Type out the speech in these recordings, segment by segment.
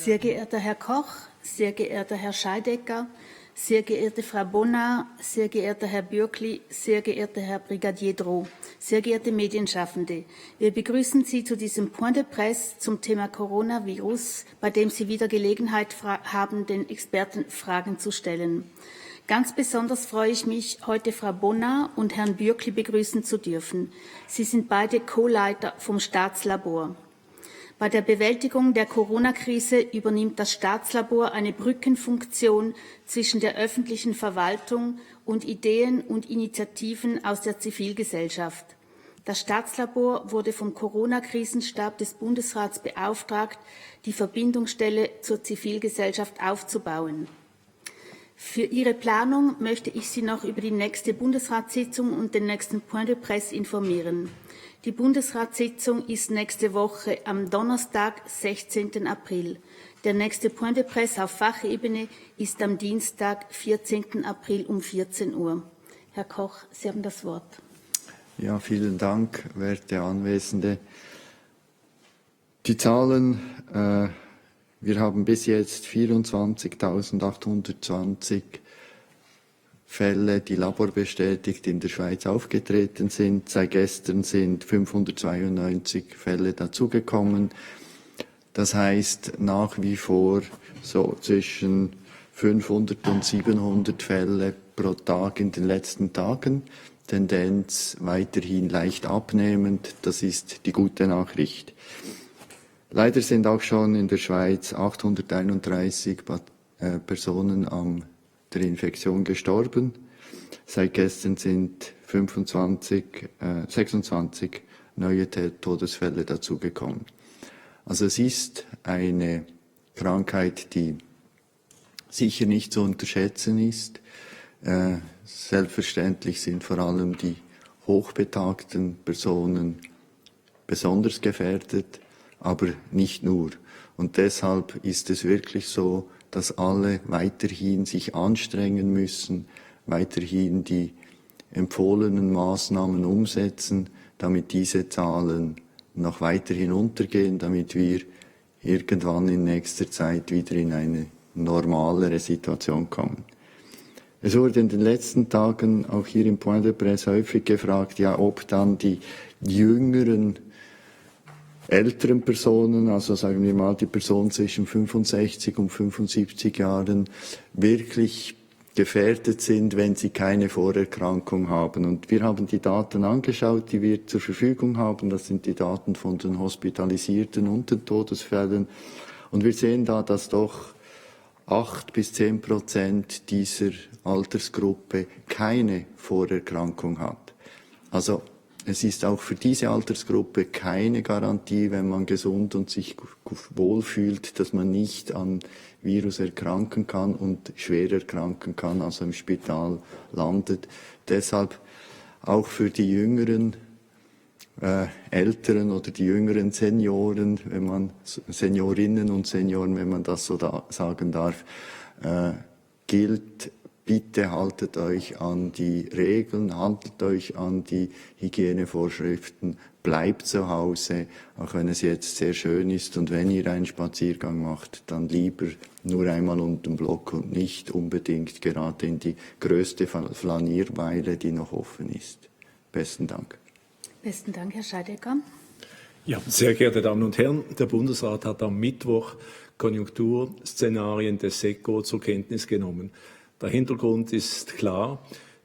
Sehr geehrter Herr Koch, sehr geehrter Herr Scheidecker, sehr geehrte Frau Bonnar, sehr geehrter Herr Bürkli, sehr geehrter Herr Brigadier Droh, sehr geehrte Medienschaffende, wir begrüßen Sie zu diesem Point de Presse zum Thema Coronavirus, bei dem Sie wieder Gelegenheit haben, den Experten Fragen zu stellen. Ganz besonders freue ich mich, heute Frau Bonnar und Herrn Bürkli begrüßen zu dürfen. Sie sind beide Co-Leiter vom Staatslabor. Bei der Bewältigung der Corona-Krise übernimmt das Staatslabor eine Brückenfunktion zwischen der öffentlichen Verwaltung und Ideen und Initiativen aus der Zivilgesellschaft. Das Staatslabor wurde vom Corona-Krisenstab des Bundesrats beauftragt, die Verbindungsstelle zur Zivilgesellschaft aufzubauen. Für Ihre Planung möchte ich Sie noch über die nächste Bundesratssitzung und den nächsten Point de Presse informieren. Die Bundesratssitzung ist nächste Woche am Donnerstag, 16. April. Der nächste Point de Presse auf Fachebene ist am Dienstag, 14. April um 14 Uhr. Herr Koch, Sie haben das Wort. Ja, vielen Dank, werte Anwesende. Die Zahlen, wir haben bis jetzt 24.820 Fälle, die laborbestätigt in der Schweiz aufgetreten sind. Seit gestern sind 592 Fälle dazugekommen. Das heißt nach wie vor so zwischen 500 und 700 Fälle pro Tag in den letzten Tagen. Tendenz weiterhin leicht abnehmend. Das ist die gute Nachricht. Leider sind auch schon in der Schweiz 831 Personen an der Infektion gestorben. Seit gestern sind 26 neue Todesfälle dazugekommen. Also es ist eine Krankheit, die sicher nicht zu unterschätzen ist. Selbstverständlich sind vor allem die hochbetagten Personen besonders gefährdet, aber nicht nur. Und deshalb ist es wirklich so, dass alle weiterhin sich anstrengen müssen, weiterhin die empfohlenen Maßnahmen umsetzen, damit diese Zahlen noch weiterhin untergehen, damit wir irgendwann in nächster Zeit wieder in eine normalere Situation kommen. Es wurde in den letzten Tagen auch hier im Point de Presse häufig gefragt, ja, ob dann die jüngeren älteren Personen, also sagen wir mal die Personen zwischen 65 und 75 Jahren, wirklich gefährdet sind, wenn sie keine Vorerkrankung haben. Und wir haben die Daten angeschaut, die wir zur Verfügung haben. Das sind die Daten von den Hospitalisierten und den Todesfällen. Und wir sehen da, dass doch 8-10% dieser Altersgruppe keine Vorerkrankung hat. Also es ist auch für diese Altersgruppe keine Garantie, wenn man gesund und sich wohlfühlt, dass man nicht an Virus erkranken kann und schwer erkranken kann, also im Spital landet. Deshalb auch für die jüngeren Älteren oder die jüngeren Senioren, Seniorinnen und Senioren, wenn man das so sagen darf, gilt: Bitte haltet euch an die Regeln, haltet euch an die Hygienevorschriften, bleibt zu Hause, auch wenn es jetzt sehr schön ist. Und wenn ihr einen Spaziergang macht, dann lieber nur einmal um den Block und nicht unbedingt gerade in die größte Flaniermeile, die noch offen ist. Besten Dank. Besten Dank, Herr Scheidecker. Ja, sehr geehrte Damen und Herren, der Bundesrat hat am Mittwoch Konjunkturszenarien des SECO zur Kenntnis genommen. Der Hintergrund ist klar.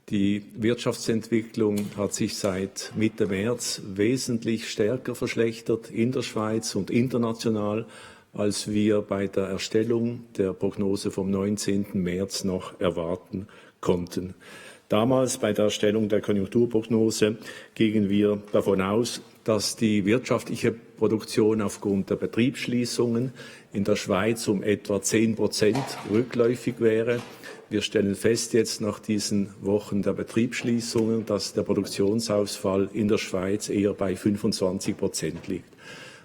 Die Wirtschaftsentwicklung hat sich seit Mitte März wesentlich stärker verschlechtert in der Schweiz und international, als wir bei der Erstellung der Prognose vom 19. März noch erwarten konnten. Damals bei der Erstellung der Konjunkturprognose gingen wir davon aus, dass die wirtschaftliche Produktion aufgrund der Betriebsschließungen in der Schweiz um etwa 10% rückläufig wäre. Wir stellen fest jetzt nach diesen Wochen der Betriebsschließungen, dass der Produktionsausfall in der Schweiz eher bei 25% liegt.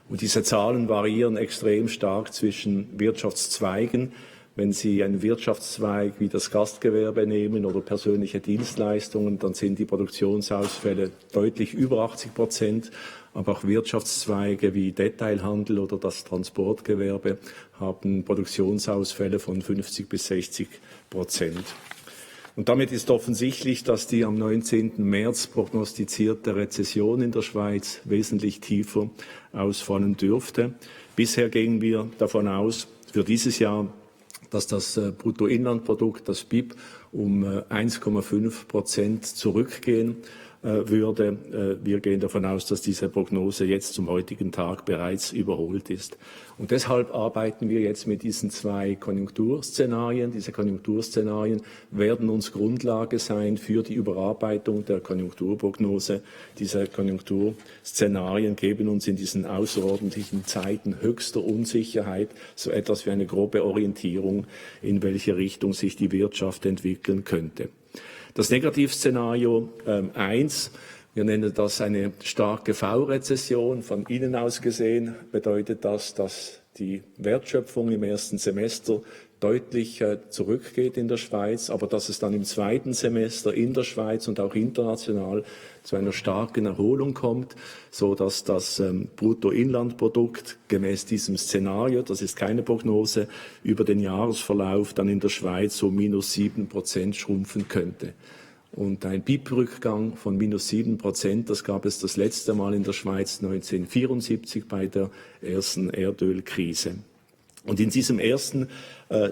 Und diese Zahlen variieren extrem stark zwischen Wirtschaftszweigen. Wenn Sie einen Wirtschaftszweig wie das Gastgewerbe nehmen oder persönliche Dienstleistungen, dann sind die Produktionsausfälle deutlich über 80%. Aber auch Wirtschaftszweige wie Detailhandel oder das Transportgewerbe haben Produktionsausfälle von 50 bis 60%. Und damit ist offensichtlich, dass die am 19. März prognostizierte Rezession in der Schweiz wesentlich tiefer ausfallen dürfte. Bisher gingen wir davon aus, für dieses Jahr, dass das Bruttoinlandprodukt, das BIP, um 1,5% zurückgehen würde. Wir gehen davon aus, dass diese Prognose jetzt zum heutigen Tag bereits überholt ist. Und deshalb arbeiten wir jetzt mit diesen zwei Konjunkturszenarien. Diese Konjunkturszenarien werden uns Grundlage sein für die Überarbeitung der Konjunkturprognose. Diese Konjunkturszenarien geben uns in diesen außerordentlichen Zeiten höchster Unsicherheit so etwas wie eine grobe Orientierung, in welche Richtung sich die Wirtschaft entwickeln könnte. Das Negativszenario 1, wir nennen das eine starke V-Rezession. Von innen aus gesehen bedeutet das, dass die Wertschöpfung im ersten Semester deutlich zurückgeht in der Schweiz, aber dass es dann im zweiten Semester in der Schweiz und auch international zu einer starken Erholung kommt, so dass das Bruttoinlandprodukt gemäß diesem Szenario, das ist keine Prognose, über den Jahresverlauf dann in der Schweiz um -7% schrumpfen könnte. Und ein BIP-Rückgang von -7%, das gab es das letzte Mal in der Schweiz 1974 bei der ersten Erdölkrise. Und in diesem ersten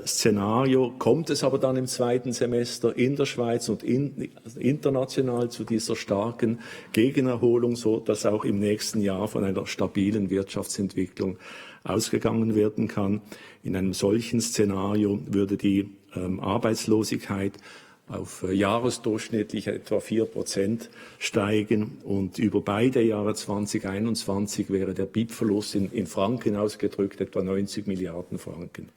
Szenario kommt es aber dann im zweiten Semester in der Schweiz und international zu dieser starken Gegenerholung, so dass auch im nächsten Jahr von einer stabilen Wirtschaftsentwicklung ausgegangen werden kann. In einem solchen Szenario würde die Arbeitslosigkeit auf jahresdurchschnittlich etwa 4% steigen und über beide Jahre 2021 wäre der BIP-Verlust in Franken ausgedrückt etwa 90 Milliarden Franken.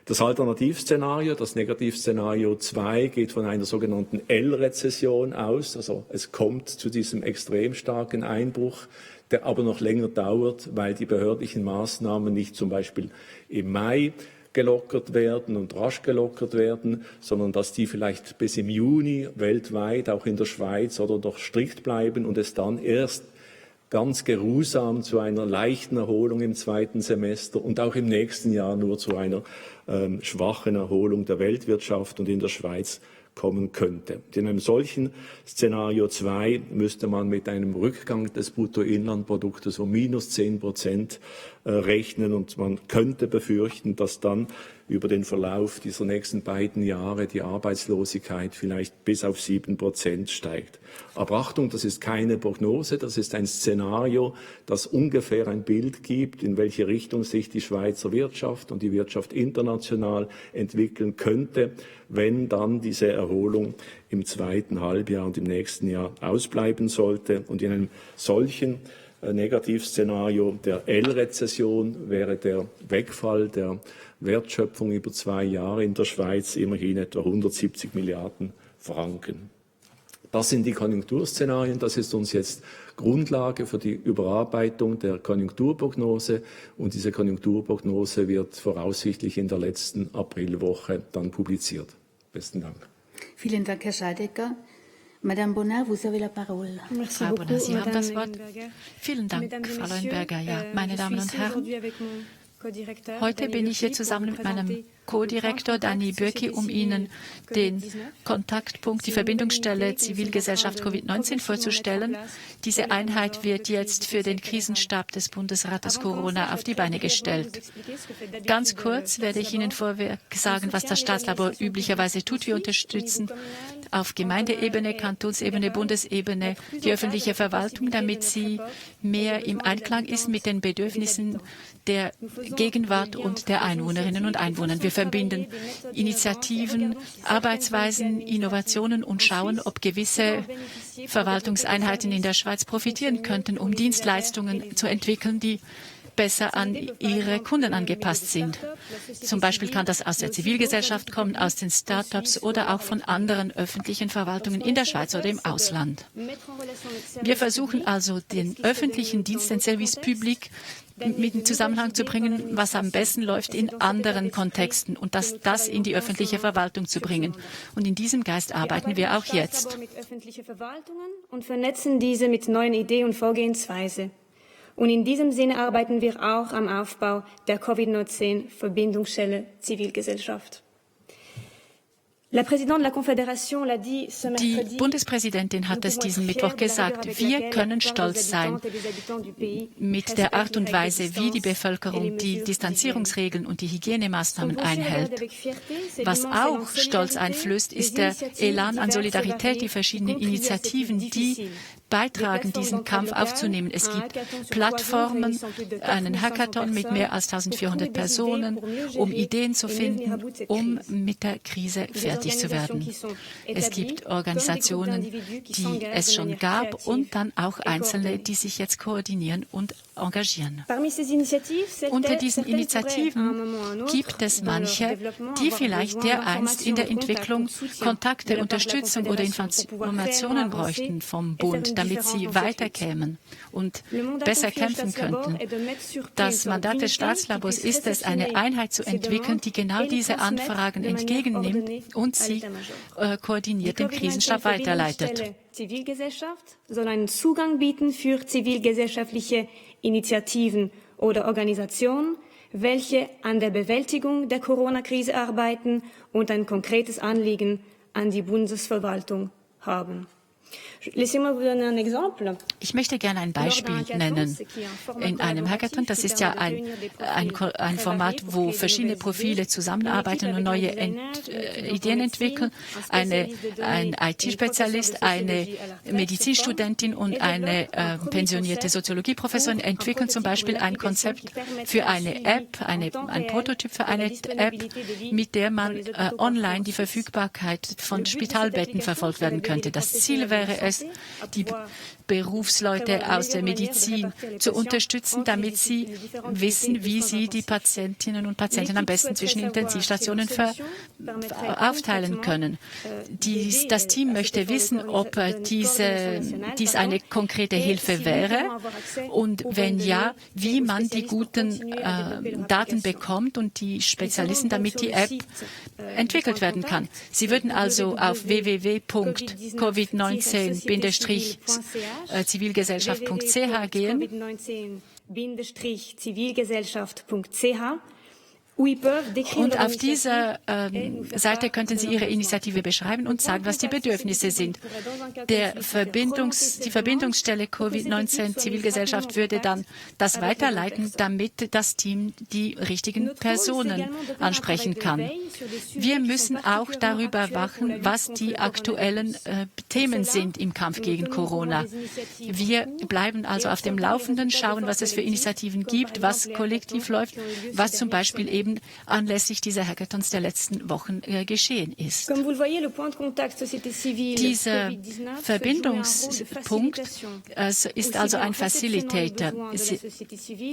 Das Alternativszenario, das Negativszenario 2, geht von einer sogenannten L-Rezession aus. Also es kommt zu diesem extrem starken Einbruch, der aber noch länger dauert, weil die behördlichen Maßnahmen nicht zum Beispiel im Mai gelockert werden und rasch gelockert werden, sondern dass die vielleicht bis im Juni weltweit, auch in der Schweiz, oder doch strikt bleiben und es dann erst ganz geruhsam zu einer leichten Erholung im zweiten Semester und auch im nächsten Jahr nur zu einer schwachen Erholung der Weltwirtschaft und in der Schweiz kommen könnte. In einem solchen Szenario 2 müsste man mit einem Rückgang des Bruttoinlandproduktes um -10% rechnen und man könnte befürchten, dass dann über den Verlauf dieser nächsten beiden Jahre die Arbeitslosigkeit vielleicht bis auf 7% steigt. Aber Achtung, das ist keine Prognose, das ist ein Szenario, das ungefähr ein Bild gibt, in welche Richtung sich die Schweizer Wirtschaft und die Wirtschaft international entwickeln könnte, wenn dann diese Erholung im zweiten Halbjahr und im nächsten Jahr ausbleiben sollte. Und in einem solchen Negativszenario der L-Rezession wäre der Wegfall der Wertschöpfung über 2 Jahre in der Schweiz immerhin etwa 170 Milliarden Franken. Das sind die Konjunkturszenarien. Das ist uns jetzt Grundlage für die Überarbeitung der Konjunkturprognose. Und diese Konjunkturprognose wird voraussichtlich in der letzten Aprilwoche dann publiziert. Besten Dank. Vielen Dank, Herr Scheidecker. Madame Bonnard, vous avez la parole. Frau Bonnard, Sie haben das Wort. Vielen Dank, Frau Leuenberger. Ja, meine Damen und Herren, heute bin ich hier zusammen mit meinem Co-Direktor Dani Bürki, um Ihnen den Kontaktpunkt, die Verbindungsstelle Zivilgesellschaft Covid-19 vorzustellen. Diese Einheit wird jetzt für den Krisenstab des Bundesrates Corona auf die Beine gestellt. Ganz kurz werde ich Ihnen vorweg sagen, was das Staatslabor üblicherweise tut. Wir unterstützen auf Gemeindeebene, Kantonsebene, Bundesebene die öffentliche Verwaltung, damit sie mehr im Einklang ist mit den Bedürfnissen der Gegenwart und der Einwohnerinnen und Einwohner. Wir verbinden Initiativen, Arbeitsweisen, Innovationen und schauen, ob gewisse Verwaltungseinheiten in der Schweiz profitieren könnten, um Dienstleistungen zu entwickeln, die besser an ihre Kunden angepasst sind. Zum Beispiel kann das aus der Zivilgesellschaft kommen, aus den Start-ups oder auch von anderen öffentlichen Verwaltungen in der Schweiz oder im Ausland. Wir versuchen also, den öffentlichen Dienst, den Service Public, mit in Zusammenhang zu bringen, was am besten läuft in anderen Kontexten und das in die öffentliche Verwaltung zu bringen. Und in diesem Geist arbeiten wir auch jetzt. Mit öffentlichen Verwaltungen und vernetzen diese mit neuen Ideen und Vorgehensweise. Und in diesem Sinne arbeiten wir auch am Aufbau der Covid-19-Verbindungsstelle Zivilgesellschaft. Die Bundespräsidentin hat es diesen Mittwoch gesagt. Wir können stolz sein mit der Art und Weise, wie die Bevölkerung die Distanzierungsregeln und die Hygienemaßnahmen einhält. Was auch Stolz einflößt, ist der Elan an Solidarität, die verschiedenen Initiativen, die beitragen, diesen Kampf aufzunehmen. Es gibt Plattformen, einen Hackathon mit mehr als 1400 Personen, um Ideen zu finden, um mit der Krise fertig zu werden. Es gibt Organisationen, die es schon gab und dann auch Einzelne, die sich jetzt koordinieren und engagieren. Unter diesen Initiativen gibt es manche, die vielleicht dereinst in der Entwicklung Kontakte, Unterstützung oder Informationen bräuchten vom Bund, damit sie weiterkämen und besser kämpfen könnten. Das Mandat des Staatslabors ist es, eine Einheit zu entwickeln, die genau diese Anfragen entgegennimmt und sie koordiniert im Krisenstab weiterleitet. Zivilgesellschaft soll einen Zugang bieten für zivilgesellschaftliche Initiativen oder Organisationen, welche an der Bewältigung der Corona-Krise arbeiten und ein konkretes Anliegen an die Bundesverwaltung haben. Ich möchte gerne ein Beispiel nennen. In einem Hackathon, das ist ja ein Format, wo verschiedene Profile zusammenarbeiten und neue Ideen entwickeln. Ein IT-Spezialist, eine Medizinstudentin und eine pensionierte Soziologieprofessorin entwickeln zum Beispiel ein Konzept für eine App, ein Prototyp für eine App, mit der man online die Verfügbarkeit von Spitalbetten verfolgt werden könnte. Das Ziel wäre es, die Berufsleute aus der Medizin zu unterstützen, damit sie wissen, wie sie die Patientinnen und Patienten am besten zwischen Intensivstationen aufteilen können. Das Team möchte wissen, ob dies eine konkrete Hilfe wäre und wenn ja, wie man die guten Daten bekommt und die Spezialisten, damit die App entwickelt werden kann. Sie würden also auf www.covid19-zivilgesellschaft.ch gehen. Und auf dieser Seite könnten Sie Ihre Initiative beschreiben und sagen, was die Bedürfnisse sind. Die Verbindungsstelle Covid-19 Zivilgesellschaft würde dann das weiterleiten, damit das Team die richtigen Personen ansprechen kann. Wir müssen auch darüber wachen, was die aktuellen Themen sind im Kampf gegen Corona. Wir bleiben also auf dem Laufenden, schauen, was es für Initiativen gibt, was kollektiv läuft, was zum Beispiel eben anlässlich dieser Hackathons der letzten Wochen geschehen ist. Dieser Verbindungspunkt ist also ein Facilitator.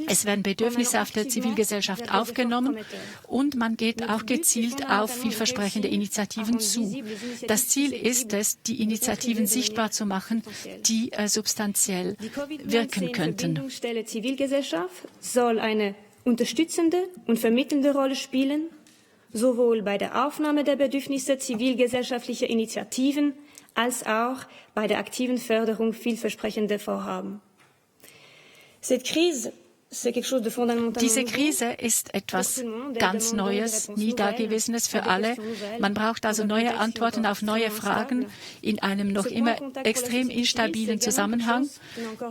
Es werden Bedürfnisse auf der Zivilgesellschachaft aufgenommen und man geht auch gezielt auf vielversprechende Initiativen zu. Das Ziel ist es, die Initiativen sichtbar zu machen, die substanziell wirken könnten. Die Verbindungsstelle Zivilgesellschaft soll eine unterstützende und vermittelnde Rolle spielen, sowohl bei der Aufnahme der Bedürfnisse zivilgesellschaftlicher Initiativen als auch bei der aktiven Förderung vielversprechender Vorhaben. Diese Krise ist etwas ganz Neues, nie Dagewesenes für alle. Man braucht also neue Antworten auf neue Fragen in einem noch immer extrem instabilen Zusammenhang.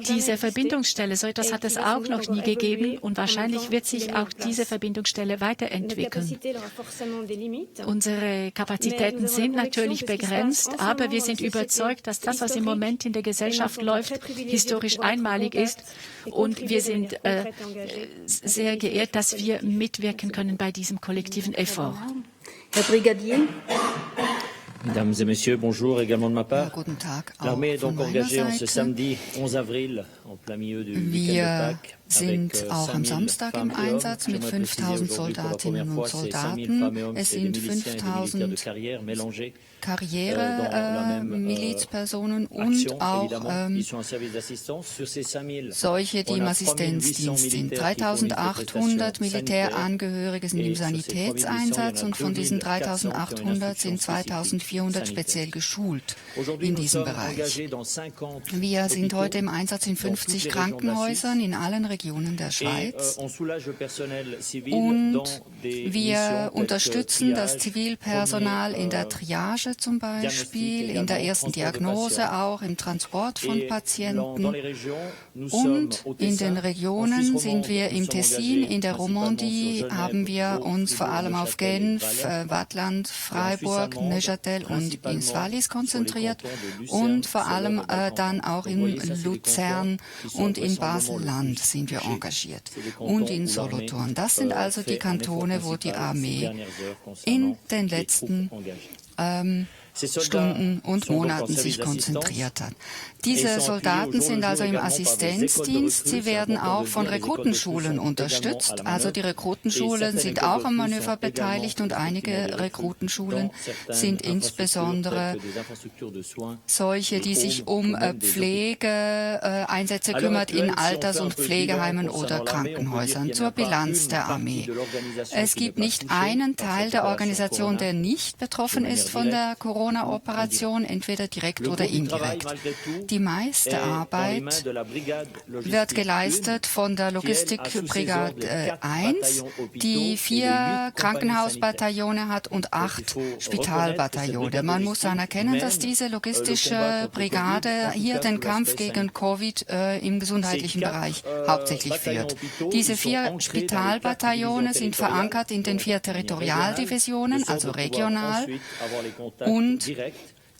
Diese Verbindungsstelle, so etwas hat es auch noch nie gegeben und wahrscheinlich wird sich auch diese Verbindungsstelle weiterentwickeln. Unsere Kapazitäten sind natürlich begrenzt, aber wir sind überzeugt, dass das, was im Moment in der Gesellschaft läuft, historisch einmalig ist und wir sind sehr geehrt, dass wir mitwirken können bei diesem kollektiven Effort. Herr Brigadier. Mesdames et Messieurs, bonjour également de ma part. Guten Tag. L'armée est donc engagée en ce samedi 11 avril, en plein milieu du week-end de Pâques. sind auch am Samstag im Einsatz mit 5.000 Soldatinnen und Soldaten. Es sind 5.000 Karriere-Milizpersonen und auch solche, die im Assistenzdienst sind. 3.800 Militärangehörige sind im Sanitätseinsatz und von diesen 3.800 sind 2.400 speziell geschult in diesem Bereich. Wir sind heute im Einsatz in 50 Krankenhäusern in allen Regionen der Schweiz und wir unterstützen das Zivilpersonal in der Triage zum Beispiel, in der ersten Diagnose auch, im Transport von Patienten und in den Regionen sind wir im Tessin, in der Romandie haben wir uns vor allem auf Genf, Waadtland, Freiburg, Neuchâtel und ins Wallis konzentriert und vor allem dann auch in Luzern und in Basel-Land sind wir engagiert und in Solothurn. Das sind also die Kantone, wo die Armee in den letzten Stunden und Monaten sich konzentriert hat. Diese Soldaten sind also im Assistenzdienst. Sie werden auch von Rekrutenschulen unterstützt. Also die Rekrutenschulen sind auch am Manöver beteiligt und einige Rekrutenschulen sind insbesondere solche, die sich um Pflegeeinsätze kümmert in Alters- und Pflegeheimen oder Krankenhäusern. Zur Bilanz der Armee. Es gibt nicht einen Teil der Organisation, der nicht betroffen ist von der Corona-Operation, entweder direkt oder indirekt. Die meiste Arbeit wird geleistet von der Logistikbrigade 1, die 4 Krankenhausbataillone hat und 8 Spitalbataillone. Man muss anerkennen, dass diese logistische Brigade hier den Kampf gegen Covid im gesundheitlichen Bereich hauptsächlich führt. Diese 4 Spitalbataillone sind verankert in den 4 Territorialdivisionen, also regional, und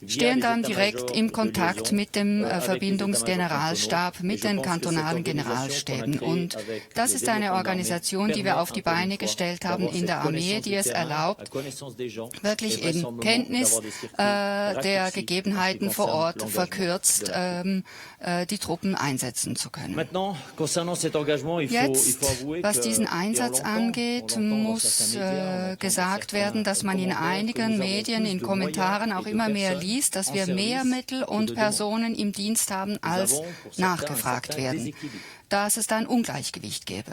stehen dann direkt im Kontakt mit dem Verbindungsgeneralstab, mit den kantonalen Generalstäben. Und das ist eine Organisation, die wir auf die Beine gestellt haben in der Armee, die es erlaubt, wirklich in Kenntnis der Gegebenheiten vor Ort verkürzt die Truppen einsetzen zu können. Jetzt, was diesen Einsatz angeht, muss gesagt werden, dass man in einigen Medien, in Kommentaren auch immer mehr liest, dass wir mehr Mittel und Personen im Dienst haben, als nachgefragt werden, dass es da ein Ungleichgewicht gäbe.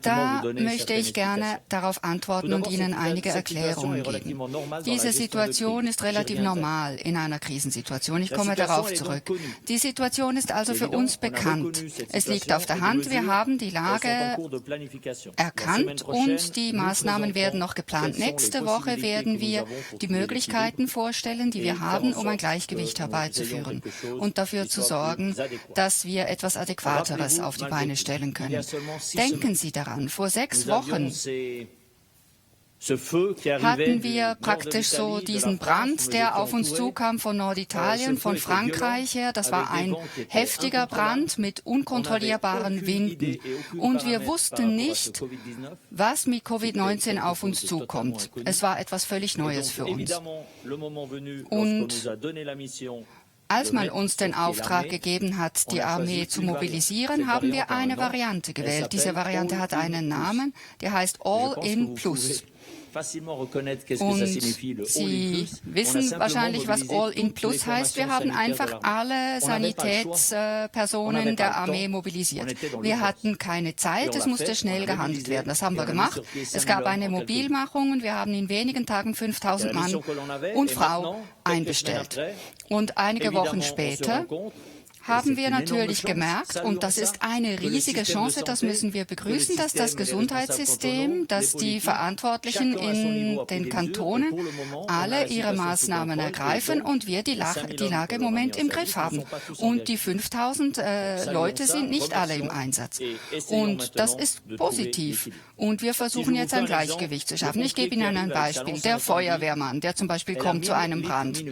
Da möchte ich gerne darauf antworten und Ihnen einige Erklärungen geben. Diese Situation ist relativ normal in einer Krisensituation. Ich komme darauf zurück. Die Situation ist also für uns bekannt. Es liegt auf der Hand, wir haben die Lage erkannt und die Maßnahmen werden noch geplant. Nächste Woche werden wir die Möglichkeiten vorstellen, die wir haben, um ein Gleichgewicht herbeizuführen und dafür zu sorgen, dass wir etwas Adäquateres auf die Beine stellen können. Denken Sie daran, vor 6 Wochen hatten wir praktisch so diesen Brand, der auf uns zukam von Norditalien, von Frankreich her. Das war ein heftiger Brand mit unkontrollierbaren Winden. Und wir wussten nicht, was mit Covid-19 auf uns zukommt. Es war etwas völlig Neues für uns. Und als man uns den Auftrag gegeben hat, die Armee zu mobilisieren, haben wir eine Variante gewählt. Diese Variante hat einen Namen, der heißt All-in Plus. Und Sie wissen wahrscheinlich, was All-in Plus heißt. Wir haben einfach alle Sanitätspersonen der Armee mobilisiert. Wir hatten keine Zeit, es musste schnell gehandelt werden. Das haben wir gemacht. Es gab eine Mobilmachung und wir haben in wenigen Tagen 5.000 Mann und Frau einbestellt. Und einige Wochen später haben wir natürlich gemerkt, und das ist eine riesige Chance, das müssen wir begrüßen, dass das Gesundheitssystem, dass die Verantwortlichen in den Kantonen alle ihre Maßnahmen ergreifen und wir die Lage im Moment im Griff haben. Und die 5.000 Leute sind nicht alle im Einsatz. Und das ist positiv. Und wir versuchen jetzt ein Gleichgewicht zu schaffen. Ich gebe Ihnen ein Beispiel. Der Feuerwehrmann, der zum Beispiel kommt zu einem Brand.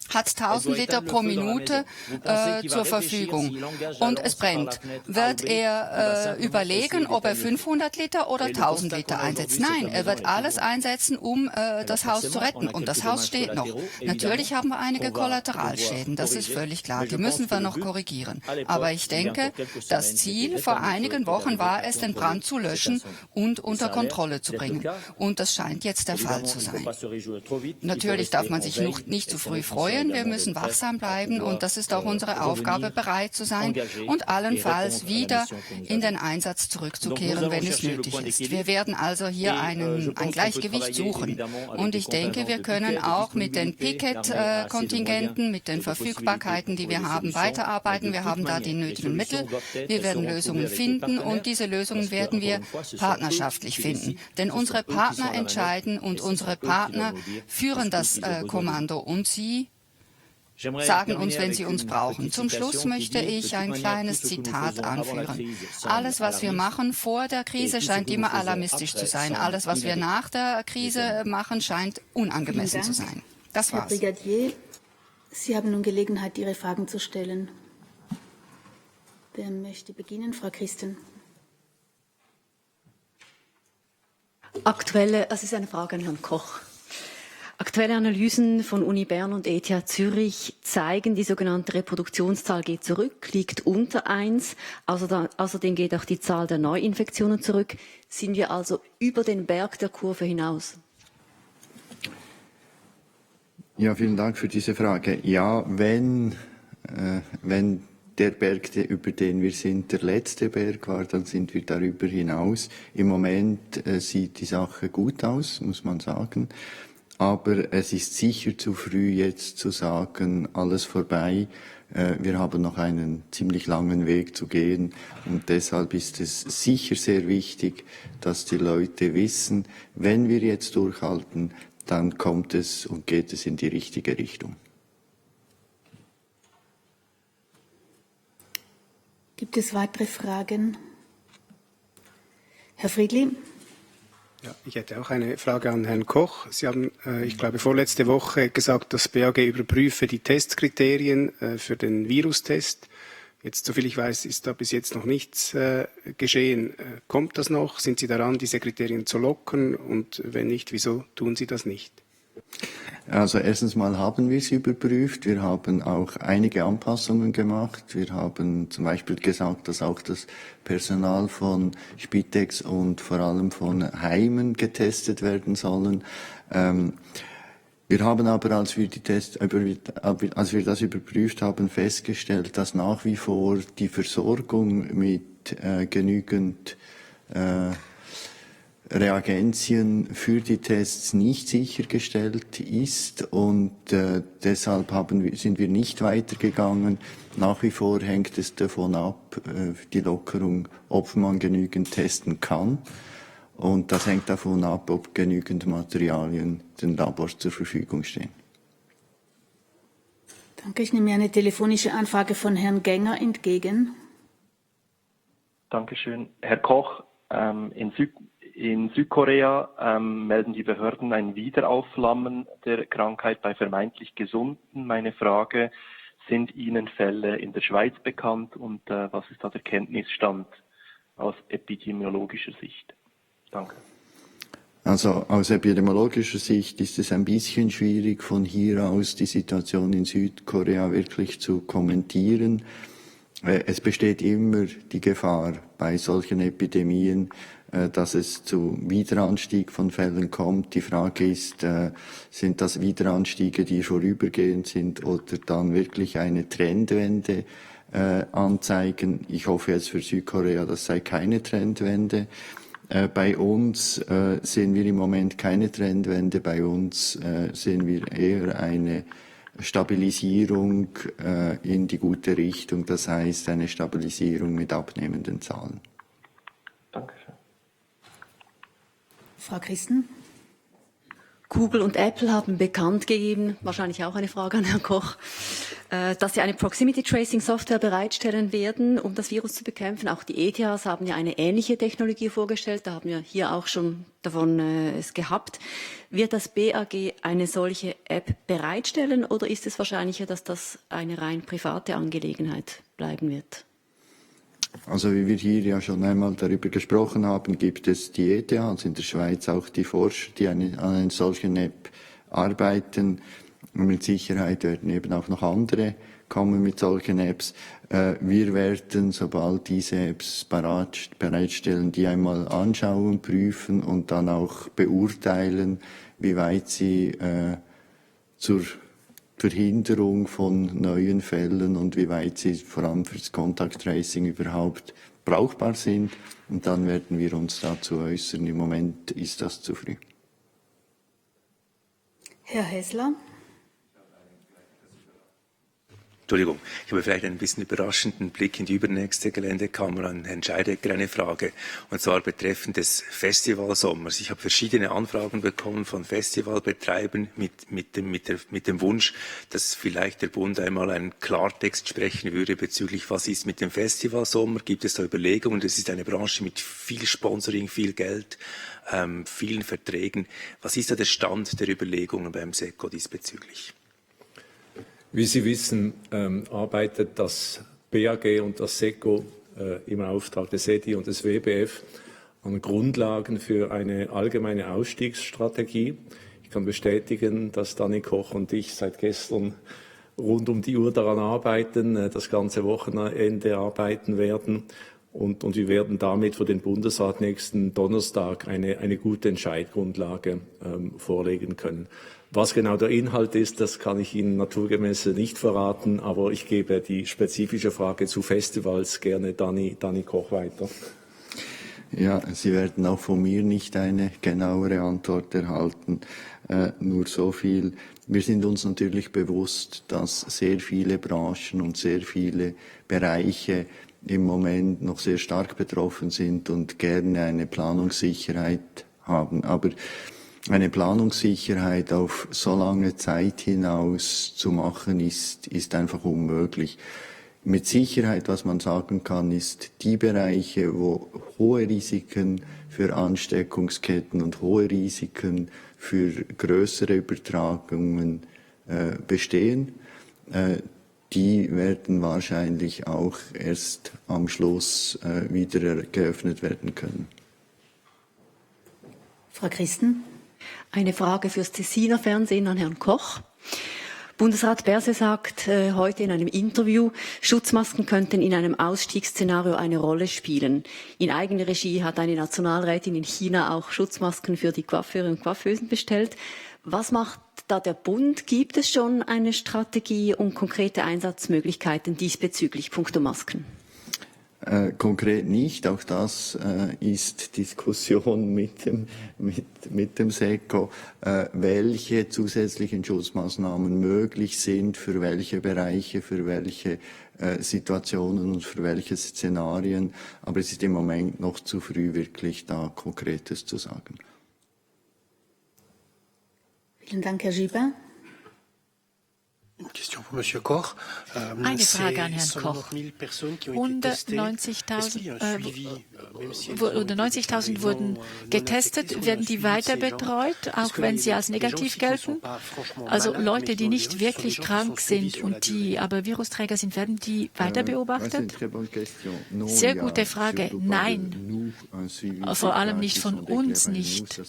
hat 1000 Liter pro Minute zur Verfügung und es brennt. Wird er überlegen, ob er 500 Liter oder 1000 Liter einsetzt? Nein, er wird alles einsetzen, um das Haus zu retten. Und das Haus steht noch. Natürlich haben wir einige Kollateralschäden, das ist völlig klar. Die müssen wir noch korrigieren. Aber ich denke, das Ziel vor einigen Wochen war es, den Brand zu löschen und unter Kontrolle zu bringen. Und das scheint jetzt der Fall zu sein. Natürlich darf man sich nicht zu früh freuen. Wir müssen wachsam bleiben und das ist auch unsere Aufgabe, bereit zu sein und allenfalls wieder in den Einsatz zurückzukehren, wenn es nötig ist. Wir werden also hier ein Gleichgewicht suchen. Und ich denke, wir können auch mit den Picket-Kontingenten, mit den Verfügbarkeiten, die wir haben, weiterarbeiten. Wir haben da die nötigen Mittel. Wir werden Lösungen finden und diese Lösungen werden wir partnerschaftlich finden. Denn unsere Partner entscheiden und unsere Partner führen das Kommando und sie sagen uns, wenn sie uns brauchen. Zum Schluss möchte ich ein kleines Zitat anführen. Alles, was wir machen vor der Krise, scheint immer alarmistisch zu sein. Alles, was wir nach der Krise machen, scheint unangemessen zu sein. Das war's. Herr Brigadier, Sie haben nun Gelegenheit, Ihre Fragen zu stellen. Wer möchte beginnen? Frau Christen. Das ist eine Frage an Herrn Koch. Aktuelle Analysen von Uni Bern und ETH Zürich zeigen, die sogenannte Reproduktionszahl geht zurück, liegt unter 1. Außerdem geht auch die Zahl der Neuinfektionen zurück. Sind wir also über den Berg der Kurve hinaus? Ja, vielen Dank für diese Frage. Ja, wenn der Berg, über den wir sind, der letzte Berg war, dann sind wir darüber hinaus. Im Moment sieht die Sache gut aus, muss man sagen. Aber es ist sicher zu früh, jetzt zu sagen, alles vorbei. Wir haben noch einen ziemlich langen Weg zu gehen. Und deshalb ist es sicher sehr wichtig, dass die Leute wissen, wenn wir jetzt durchhalten, dann kommt es und geht es in die richtige Richtung. Gibt es weitere Fragen? Herr Friedli? Ja, ich hätte auch eine Frage an Herrn Koch. Sie haben, ich glaube, vorletzte Woche gesagt, das BAG überprüfe die Testkriterien für den Virustest. Jetzt, soviel ich weiß, ist da bis jetzt noch nichts geschehen. Kommt das noch? Sind Sie daran, diese Kriterien zu lockern? Und wenn nicht, wieso tun Sie das nicht? Also erstens mal haben wir sie überprüft. Wir haben auch einige Anpassungen gemacht. Wir haben zum Beispiel gesagt, dass auch das Personal von Spitex und vor allem von Heimen getestet werden sollen. Wir haben aber, als wir das überprüft haben, festgestellt, dass nach wie vor die Versorgung mit genügend Reagenzien für die Tests nicht sichergestellt ist und deshalb sind wir nicht weitergegangen. Nach wie vor hängt es davon ab, die Lockerung, ob man genügend testen kann. Und das hängt davon ab, ob genügend Materialien den Labors zur Verfügung stehen. Danke. Ich nehme eine telefonische Anfrage von Herrn Gänger entgegen. Dankeschön. Herr Koch, in Südkorea melden die Behörden ein Wiederaufflammen der Krankheit bei vermeintlich Gesunden. Meine Frage, sind Ihnen Fälle in der Schweiz bekannt und was ist da der Kenntnisstand aus epidemiologischer Sicht? Danke. Also aus epidemiologischer Sicht ist es ein bisschen schwierig, von hier aus die Situation in Südkorea wirklich zu kommentieren. Es besteht immer die Gefahr bei solchen Epidemien, dass es zu Wiederanstieg von Fällen kommt. Die Frage ist, sind das Wiederanstiege, die vorübergehend sind oder dann wirklich eine Trendwende anzeigen? Ich hoffe jetzt für Südkorea, das sei keine Trendwende. Bei uns sehen wir im Moment keine Trendwende. Bei uns sehen wir eher eine Stabilisierung in die gute Richtung. Das heißt, eine Stabilisierung mit abnehmenden Zahlen. Dankeschön. Frau Christen? Google und Apple haben bekannt gegeben, wahrscheinlich auch eine Frage an Herrn Koch, dass Sie eine Proximity Tracing Software bereitstellen werden, um das Virus zu bekämpfen. Auch die ETHs haben ja eine ähnliche Technologie vorgestellt. Da haben wir hier auch schon davon es gehabt. Wird das BAG eine solche App bereitstellen oder ist es wahrscheinlicher, dass das eine rein private Angelegenheit bleiben wird? Also wie wir hier ja schon einmal darüber gesprochen haben, gibt es die ETH, also in der Schweiz auch die Forscher, die an einer solchen App arbeiten. Und mit Sicherheit werden eben auch noch andere kommen mit solchen Apps. Wir werden, sobald diese Apps bereitstellen, die einmal anschauen, prüfen und dann auch beurteilen, wie weit sie zur Verhinderung von neuen Fällen und wie weit sie vor allem fürs Contact Tracing überhaupt brauchbar sind. Und dann werden wir uns dazu äußern. Im Moment ist das zu früh. Herr Häßler. Entschuldigung, ich habe vielleicht einen bisschen überraschenden Blick in die übernächste Geländekammer an Herrn Scheidecker eine Frage, und zwar betreffend des Festivalsommers. Ich habe verschiedene Anfragen bekommen von Festivalbetreibern mit dem Wunsch, dass vielleicht der Bund einmal einen Klartext sprechen würde bezüglich, was ist mit dem Festivalsommer? Gibt es da Überlegungen? Das ist eine Branche mit viel Sponsoring, viel Geld, vielen Verträgen. Was ist da der Stand der Überlegungen beim SECO diesbezüglich? Wie Sie wissen, arbeitet das BAG und das SECO im Auftrag des EDI und des WBF an Grundlagen für eine allgemeine Ausstiegsstrategie. Ich kann bestätigen, dass Dani Koch und ich seit gestern rund um die Uhr daran arbeiten, das ganze Wochenende arbeiten werden. Und wir werden damit für den Bundesrat nächsten Donnerstag eine gute Entscheidgrundlage vorlegen können. Was genau der Inhalt ist, das kann ich Ihnen naturgemäß nicht verraten, aber ich gebe die spezifische Frage zu Festivals gerne Dani Koch weiter. Ja, Sie werden auch von mir nicht eine genauere Antwort erhalten. Nur so viel. Wir sind uns natürlich bewusst, dass sehr viele Branchen und sehr viele Bereiche im Moment noch sehr stark betroffen sind und gerne eine Planungssicherheit haben. Aber eine Planungssicherheit auf so lange Zeit hinaus zu machen, ist einfach unmöglich. Mit Sicherheit, was man sagen kann, ist die Bereiche, wo hohe Risiken für Ansteckungsketten und hohe Risiken für größere Übertragungen bestehen, die werden wahrscheinlich auch erst am Schluss wieder geöffnet werden können. Frau Christen. Eine Frage fürs Tessiner Fernsehen an Herrn Koch. Bundesrat Berse sagt heute in einem Interview, Schutzmasken könnten in einem Ausstiegsszenario eine Rolle spielen. In eigener Regie hat eine Nationalrätin in China auch Schutzmasken für die Coiffeure und Coiffeusen bestellt. Was macht da der Bund? Gibt es schon eine Strategie und konkrete Einsatzmöglichkeiten diesbezüglich puncto Masken? Konkret nicht. Auch das ist Diskussion mit dem SECO, welche zusätzlichen Schutzmaßnahmen möglich sind, für welche Bereiche, für welche Situationen und für welche Szenarien. Aber es ist im Moment noch zu früh, wirklich da Konkretes zu sagen. Vielen Dank, Herr Gibert. Eine Frage an Herrn Koch. 90.000 wurden getestet. Werden die weiter betreut, auch wenn sie als negativ gelten? Also Leute, die nicht wirklich krank sind und die aber Virusträger sind, werden die weiter beobachtet? Sehr gute Frage. Nein. Vor allem nicht von uns nicht.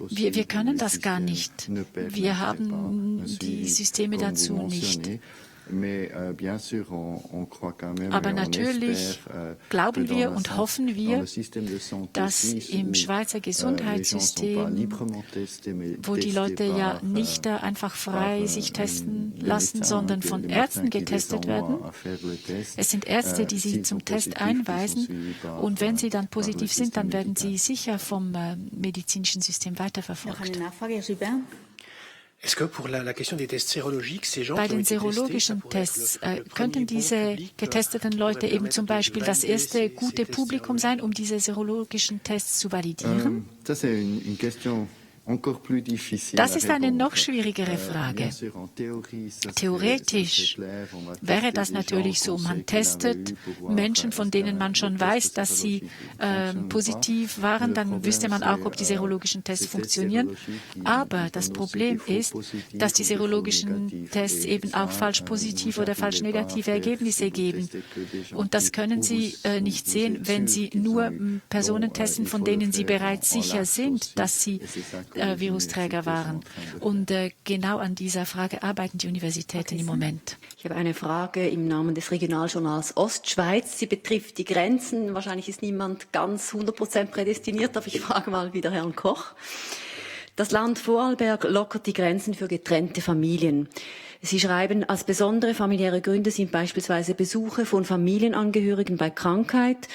Wir können das gar nicht. Wir haben die Systeme dazu nicht. Aber natürlich glauben wir und hoffen wir, dass im Schweizer Gesundheitssystem, wo die Leute ja nicht einfach frei sich testen lassen, sondern von Ärzten getestet werden. Es sind Ärzte, die sie zum Test einweisen, und wenn sie dann positiv sind, dann werden sie sicher vom medizinischen System weiterverfolgt. Noch eine Nachfrage, Herr Gibert. Bei den serologischen Tests könnten diese getesteten Leute eben zum Beispiel das erste gute Publikum sein, um diese serologischen Tests zu validieren? Das ist eine question Das ist eine noch schwierigere Frage. Theoretisch wäre das natürlich so, man testet Menschen, von denen man schon weiß, dass sie positiv waren, dann wüsste man auch, ob die serologischen Tests funktionieren. Aber das Problem ist, dass die serologischen Tests eben auch falsch positive oder falsch negative Ergebnisse geben. Und das können Sie nicht sehen, wenn Sie nur Personen testen, von denen Sie bereits sicher sind, dass sie Virusträger waren. Und genau an dieser Frage arbeiten die Universitäten im Moment. Ich habe eine Frage im Namen des Regionaljournals Ostschweiz. Sie betrifft die Grenzen. Wahrscheinlich ist niemand ganz 100% prädestiniert, aber ich frage mal wieder Herrn Koch. Das Land Vorarlberg lockert die Grenzen für getrennte Familien. Sie schreiben, als besondere familiäre Gründe sind beispielsweise Besuche von Familienangehörigen bei Krankheit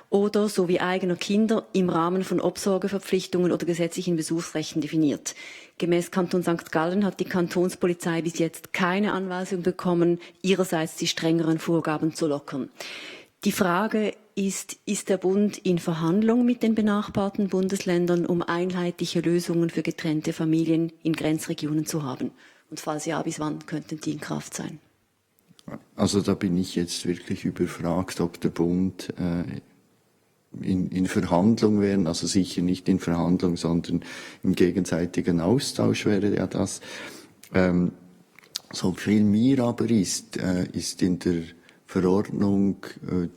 oder sowie eigener Kinder im Rahmen von Obsorgeverpflichtungen oder gesetzlichen Besuchsrechten definiert. Gemäß Kanton St. Gallen hat die Kantonspolizei bis jetzt keine Anweisung bekommen, ihrerseits die strengeren Vorgaben zu lockern. Die Frage ist der Bund in Verhandlung mit den benachbarten Bundesländern, um einheitliche Lösungen für getrennte Familien in Grenzregionen zu haben? Und falls ja, bis wann könnten die in Kraft sein? Also da bin ich jetzt wirklich überfragt, ob der Bund in Verhandlung wären, also sicher nicht in Verhandlung, sondern im gegenseitigen Austausch wäre ja das. So viel mir aber ist in der Verordnung,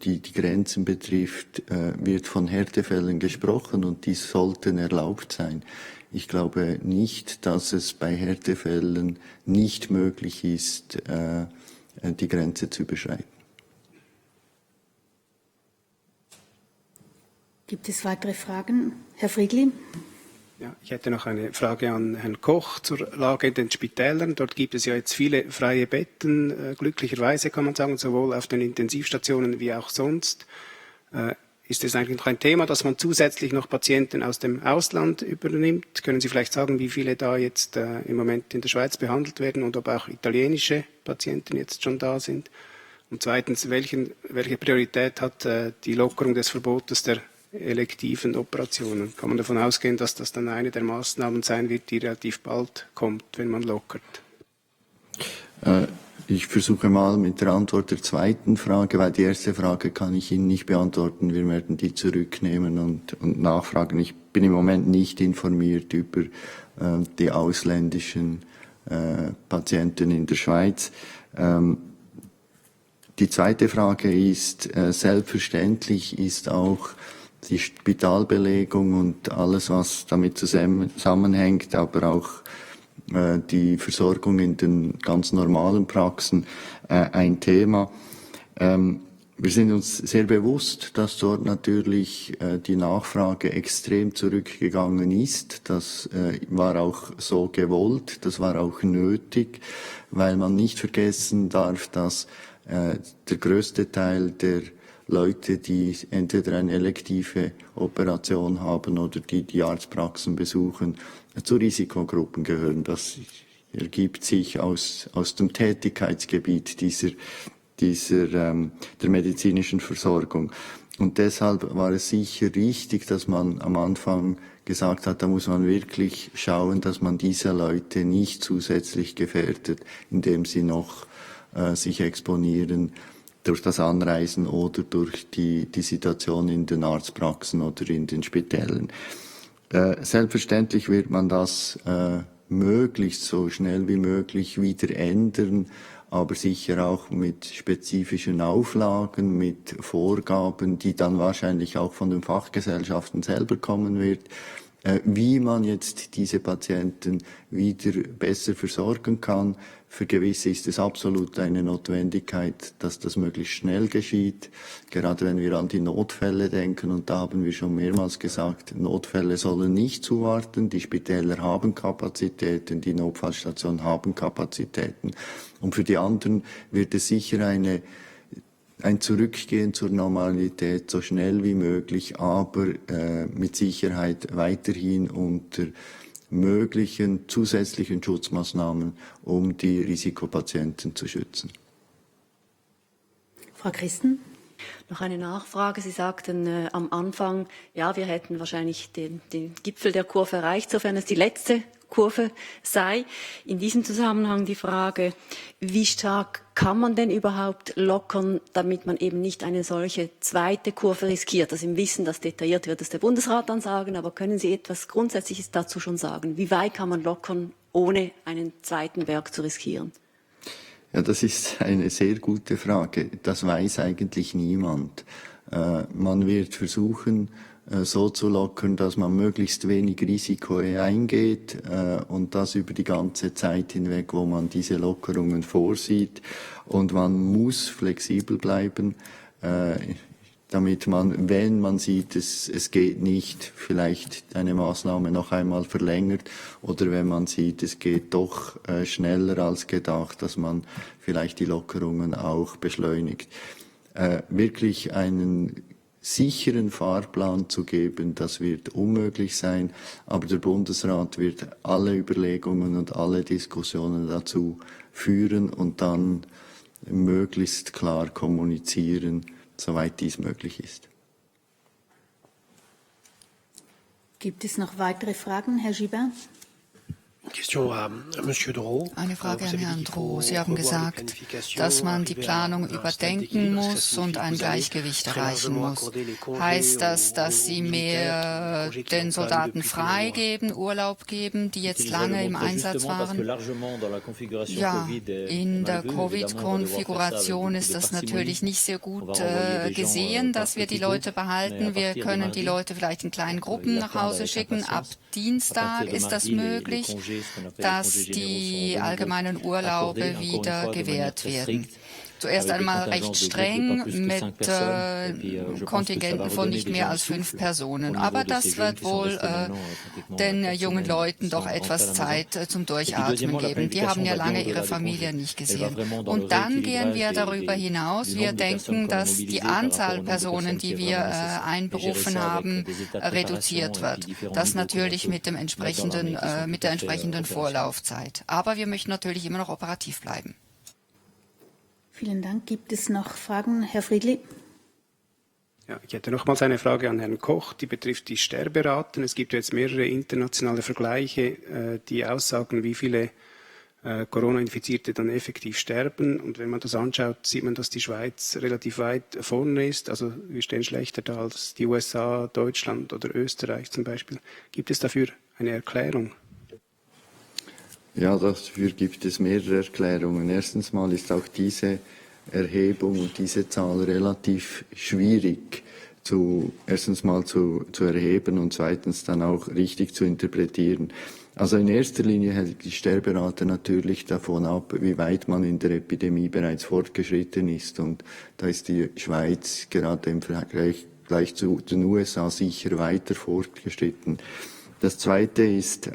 die die Grenzen betrifft, wird von Härtefällen gesprochen und die sollten erlaubt sein. Ich glaube nicht, dass es bei Härtefällen nicht möglich ist, die Grenze zu überschreiten. Gibt es weitere Fragen? Herr Friegli? Ja, ich hätte noch eine Frage an Herrn Koch zur Lage in den Spitälern. Dort gibt es ja jetzt viele freie Betten, glücklicherweise kann man sagen, sowohl auf den Intensivstationen wie auch sonst. Ist es eigentlich noch ein Thema, dass man zusätzlich noch Patienten aus dem Ausland übernimmt? Können Sie vielleicht sagen, wie viele da jetzt im Moment in der Schweiz behandelt werden und ob auch italienische Patienten jetzt schon da sind? Und zweitens, welche Priorität hat die Lockerung des Verbotes der elektiven Operationen? Kann man davon ausgehen, dass das dann eine der Maßnahmen sein wird, die relativ bald kommt, wenn man lockert? Ich versuche mal mit der Antwort der zweiten Frage, weil die erste Frage kann ich Ihnen nicht beantworten. Wir werden die zurücknehmen und nachfragen. Ich bin im Moment nicht informiert über die ausländischen Patienten in der Schweiz. Die zweite Frage ist, selbstverständlich ist auch die Spitalbelegung und alles, was damit zusammenhängt, aber auch die Versorgung in den ganz normalen Praxen ein Thema. Wir sind uns sehr bewusst, dass dort natürlich die Nachfrage extrem zurückgegangen ist. Das war auch so gewollt, das war auch nötig, weil man nicht vergessen darf, dass der größte Teil der Leute, die entweder eine elektive Operation haben oder die Arztpraxen besuchen, zu Risikogruppen gehören. Das ergibt sich aus dem Tätigkeitsgebiet der medizinischen Versorgung. Und deshalb war es sicher richtig, dass man am Anfang gesagt hat, da muss man wirklich schauen, dass man diese Leute nicht zusätzlich gefährdet, indem sie noch sich exponieren durch das Anreisen oder durch die Situation in den Arztpraxen oder in den Spitälern. Selbstverständlich wird man das möglichst so schnell wie möglich wieder ändern, aber sicher auch mit spezifischen Auflagen, mit Vorgaben, die dann wahrscheinlich auch von den Fachgesellschaften selber kommen wird, wie man jetzt diese Patienten wieder besser versorgen kann. Für gewisse ist es absolut eine Notwendigkeit, dass das möglichst schnell geschieht. Gerade wenn wir an die Notfälle denken, und da haben wir schon mehrmals gesagt, Notfälle sollen nicht zuwarten. Die Spitäler haben Kapazitäten, die Notfallstationen haben Kapazitäten. Und für die anderen wird es sicher ein Zurückgehen zur Normalität so schnell wie möglich, aber mit Sicherheit weiterhin unter möglichen zusätzlichen Schutzmaßnahmen, um die Risikopatienten zu schützen. Frau Christen? Noch eine Nachfrage. Sie sagten am Anfang, ja, wir hätten wahrscheinlich den Gipfel der Kurve erreicht, sofern es die letzte Kurve sei. In diesem Zusammenhang die Frage, wie stark kann man denn überhaupt lockern, damit man eben nicht eine solche zweite Kurve riskiert? Also im Wissen, dass detailliert wird es der Bundesrat dann sagen, aber können Sie etwas Grundsätzliches dazu schon sagen? Wie weit kann man lockern, ohne einen zweiten Berg zu riskieren? Ja, das ist eine sehr gute Frage. Das weiß eigentlich niemand. Man wird versuchen, so zu lockern, dass man möglichst wenig Risiko eingeht und das über die ganze Zeit hinweg, wo man diese Lockerungen vorsieht. Und man muss flexibel bleiben, damit man, wenn man sieht, es geht nicht, vielleicht eine Maßnahme noch einmal verlängert oder wenn man sieht, es geht doch schneller als gedacht, dass man vielleicht die Lockerungen auch beschleunigt. Wirklich einen sicheren Fahrplan zu geben, das wird unmöglich sein, aber der Bundesrat wird alle Überlegungen und alle Diskussionen dazu führen und dann möglichst klar kommunizieren, soweit dies möglich ist. Gibt es noch weitere Fragen, Herr Gibert? Eine Frage an Herrn Droh. Sie haben gesagt, dass man die Planung überdenken muss und ein Gleichgewicht erreichen muss. Heißt das, dass Sie mehr den Soldaten freigeben, Urlaub geben, die jetzt lange im Einsatz waren? Ja, in der Covid-Konfiguration ist das natürlich nicht sehr gut gesehen, dass wir die Leute behalten. Wir können die Leute vielleicht in kleinen Gruppen nach Hause schicken. Ab Dienstag ist das möglich, dass die allgemeinen Urlaube wieder gewährt werden. Zuerst einmal recht streng mit Kontingenten von nicht mehr als 5 Personen. Aber das wird wohl den jungen Leuten doch etwas Zeit zum Durchatmen geben. Die haben ja lange ihre Familie nicht gesehen. Und dann gehen wir darüber hinaus. Wir denken, dass die Anzahl Personen, die wir einberufen haben, reduziert wird. Das natürlich mit der entsprechenden Vorlaufzeit. Aber wir möchten natürlich immer noch operativ bleiben. Vielen Dank. Gibt es noch Fragen? Herr Friedli? Ja, ich hätte nochmals eine Frage an Herrn Koch, die betrifft die Sterberaten. Es gibt jetzt mehrere internationale Vergleiche, die aussagen, wie viele Corona-Infizierte dann effektiv sterben. Und wenn man das anschaut, sieht man, dass die Schweiz relativ weit vorne ist. Also wir stehen schlechter da als die USA, Deutschland oder Österreich zum Beispiel. Gibt es dafür eine Erklärung? Ja, dafür gibt es mehrere Erklärungen. Erstens mal ist auch diese Erhebung und diese Zahl relativ schwierig erstens mal zu erheben und zweitens dann auch richtig zu interpretieren. Also in erster Linie hängt die Sterberate natürlich davon ab, wie weit man in der Epidemie bereits fortgeschritten ist. Und da ist die Schweiz gerade im Vergleich zu den USA sicher weiter fortgeschritten. Das Zweite ist,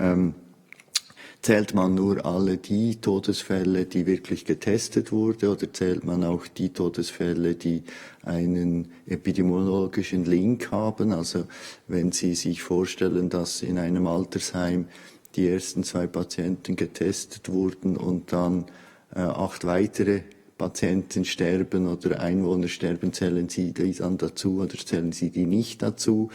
zählt man nur alle die Todesfälle, die wirklich getestet wurden, oder zählt man auch die Todesfälle, die einen epidemiologischen Link haben? Also wenn Sie sich vorstellen, dass in einem Altersheim die ersten 2 Patienten getestet wurden und dann 8 weitere Patienten sterben oder Einwohner sterben, zählen Sie die dann dazu oder zählen Sie die nicht dazu?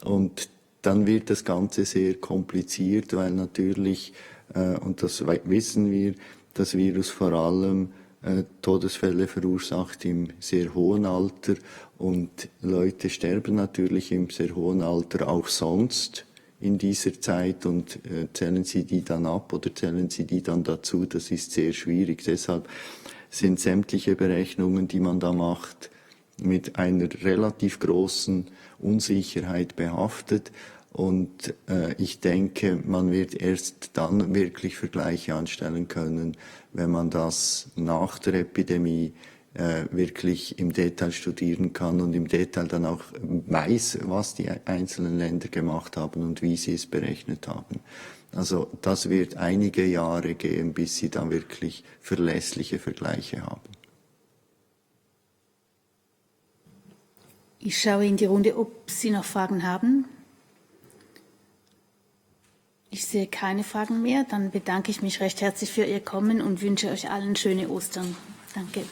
Und dann wird das Ganze sehr kompliziert, weil natürlich und das wissen wir, das Virus vor allem Todesfälle verursacht im sehr hohen Alter und Leute sterben natürlich im sehr hohen Alter auch sonst in dieser Zeit und zählen Sie die dann ab oder zählen Sie die dann dazu, das ist sehr schwierig. Deshalb sind sämtliche Berechnungen, die man da macht, mit einer relativ großen Unsicherheit behaftet. Und ich denke, man wird erst dann wirklich Vergleiche anstellen können, wenn man das nach der Epidemie wirklich im Detail studieren kann und im Detail dann auch weiß, was die einzelnen Länder gemacht haben und wie sie es berechnet haben. Also das wird einige Jahre gehen, bis sie dann wirklich verlässliche Vergleiche haben. Ich schaue in die Runde, ob Sie noch Fragen haben. Ich sehe keine Fragen mehr. Dann bedanke ich mich recht herzlich für Ihr Kommen und wünsche euch allen schöne Ostern. Danke.